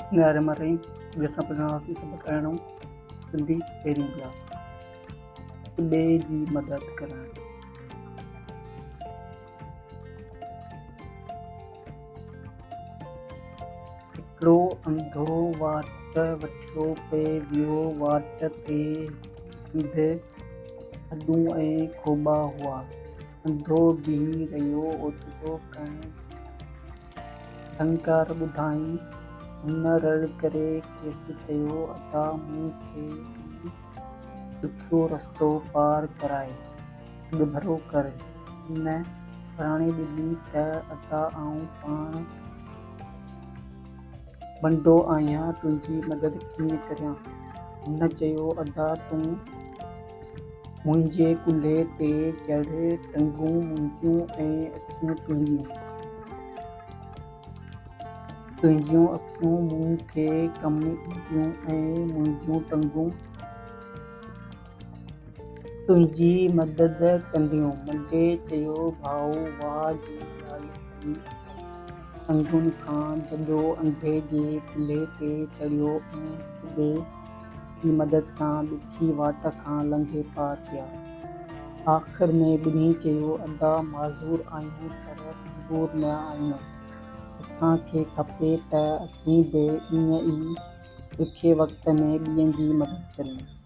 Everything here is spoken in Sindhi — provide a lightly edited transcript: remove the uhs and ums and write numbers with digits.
بسم الله الرحمٰن الرحيم اڄ اسان پڙهڻ واراسين سبق ارڙهون سنڌي پهريون ڪلاس ٻئي جي مدد ڪرڻ. هڪڙو انڌو واٽ وٺيو پئي ويو. واٽ تي هڪ هنڌ کڏون ۽ کوٻا هئا. انڌو بيهي رهيو. اوچتو ڪنهن ٽهڪار ٻڌائين. هن رڙ ڪري کيس چيو، ادا، مون کي هي ڏکيو رستو پار ڪرائي، اڳڀرو ڪر. هن وراڻي ڏني ته، ادا، آئون پاڻ منڊو آهيان، تنهنجي مدد ڪيئن ڪريان؟ هن چيو، ادا، تون منهنجي ڪلهي تي چڙهه، ٽنگون منهنجون ۽ اکيون تنهنجيون. تنهنجون اکيون مون کي ڪم اينديون ۽ منهنجون ٽنگون تنهنجي مدد ڪنديون. منڊي چيو، ڀائو، واهه جي ڳالهه ڪئي اٿئي. ٽنگن کان جهليو انڌي جي ڪلهي تي چڙهيو ۽ هڪ ٻئي جي مدد سان ڏکي واٽ کان لنگهي پار پيا. آخر ۾ ٻنهي چيو، ادا، معذور آهيون پر مجبور نه آهيون. اسان کي کپي ته اسين به ائين ئي ڏکي وقت ۾ ٻين جي مدد ڪريون.